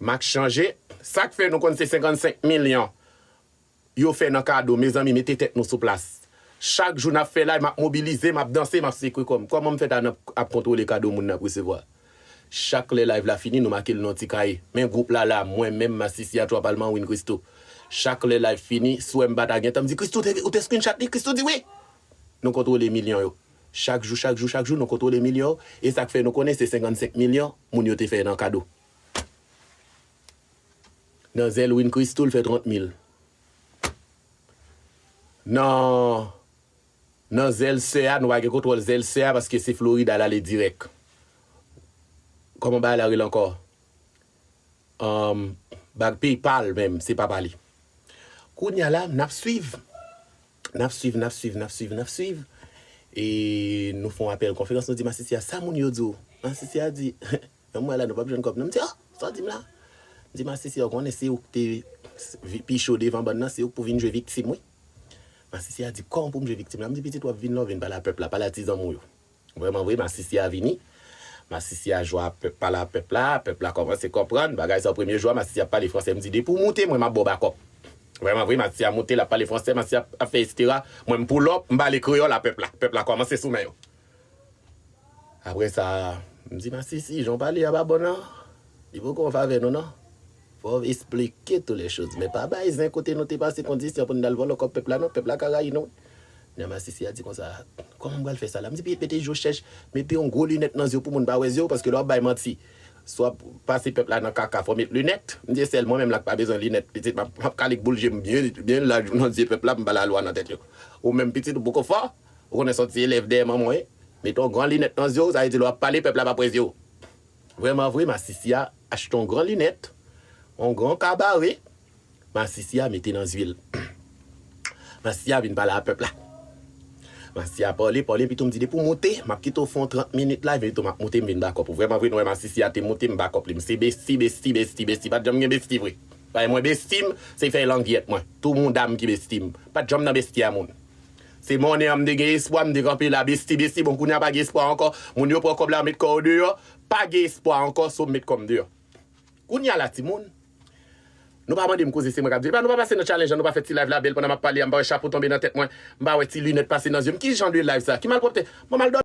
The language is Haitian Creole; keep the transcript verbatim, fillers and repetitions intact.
M ak chanje. Sa k fè nou konn se senkannsenk milyon yo fè nan kado. Mezanmi, mete tèt nou sou plas. Chak jou n ap fè live, m ap mobilize, m ap danse, m ap sekwe kò m. Kòman m fè ta nan ap kontwole kado moun n ap resevwa? Chak lè live la fini, nou make l nan ti kaye. Men gwoup la la, mwen menm, Masisi a, Twa Palman, Win Christo. Chak lè live fini, si w wè m pa ta gen tan, m di, Christo, ou te, ou te screenshot li? Christo di wi. Nou kontwole milyon yo. Chak jou, chak jou, chak jou, nou kontwole milyon yo. E sa k fè nou konnen se senkannsenk milyon moun yo te fè nan kado. Nan zèl Win Christo, l fè trant mil. Nan, nan zèl sè a, nou pa gen kontwòl zèl sè a paske se Florida l ale dirèk. Kòman bagay la rele ankò? Um, bag PayPal menm, se pa pale. Kounye a la, n ap swiv. N ap swiv, n ap swiv, n ap swiv, n ap swiv. E nou fè yon apèl konferans, nou di Masisi a, sa moun yo di w? Masisi a di, yon mwa la, nou p ap jwenn kòb. Non, m di, oh, sa w di m la? M di, Masisi a, ou konnen se ou k te vi- pi cho devan bann nan, se ou k pou vin jwe viktim, wi. Masisi a di, kòman pou m jwe viktim la? M di, pitit, w ap vin la, w vin pale a pèp la, pale a ti zanmi w yo. Vrèman vre, Masisi a vini. Masisi a jwe a pèp, pale a pèp la, pèp la kòmanse konprann. Bagay sa, premye jou a, Masisi ap pale fransè. M di, depi w moute, mwen, m ap ba w bakòp. Vrèman vre, Masisi a moute, l ap pale fransè, Masisi ap, ap fè etsetera. Mwen, m pull up, m pale kreyòl a pèp la. Pèp la kòmanse sou men yo. Apre sa, m di, Masisi, jan w pale a pa bon, non. Li poko an favè nou, non. Fò w esplike tout lè choz. Men pa bay zen kote nou te pase kondisyon pou n al vòlò kòb pèp la, non. Pèp la ka rayi nou. Nan Masisi a di konsa, kòman m pral fè sa la? M di, pi mete je w chèch, mete yon gwo linèt nan zye w pou moun pa wè zye w, paske lè w ap bay manti, si w ap pase pèp la nan kaka, fò w met linèt. M di, e sèl mwen menm la k pa bezwen linèt. Pitit, m ap, m ap kale ak boul je m byen, byen laj nan zye pèp la, m pale a lwa nan tèt yo. Ou menm pitit, ou poko fò, ou konnen se yon ti elèv dèyè manman w ye. Mete yon gran linèt nan zye w, sa vle di lè w ap pale, pèp la p ap wè zye w. Vrèman vre, Masisi a achte yon gran linèt, yon gran kabare, Masisi a mete nan zye l. Masisi a vin pale a pèp la. Masisi a pale, pale, epi tou m di, depi w moute, m ap kite w fè yon trant minit live, epi tou m ap moute, m vin bakòp ou. Vrèman vre, nou wè Masisi a te moute, m bakòp li. M se besti, besti, besti, besti. Pa t janm gen besti vre. Paske mwen, besti m, se fè langyèt mwen. Tou mouda m ki besti m. Pa t janm nan besti a moun. Se monnen an m te gen espwa, m te kanpe la, besti, besti. Bon, kounye a pa gen espwa ankò. Moun yo pran kòb la, met kò yo deyò. Pa gen espwa ankò, so m met kò m deyò. Kounye a la, timoun, nou pa mande m koze, se mwen k ap di. Epa, nou pa pase nan challenge la, nou pa fè ti live la bèl pandan m ap pale a, m pa wè chapo tonbe nan tèt mwen, m pa wè ti linèt pase nan zye m. Ki jan de live sa? Ki malpwòpte? Bon, m al dòmi.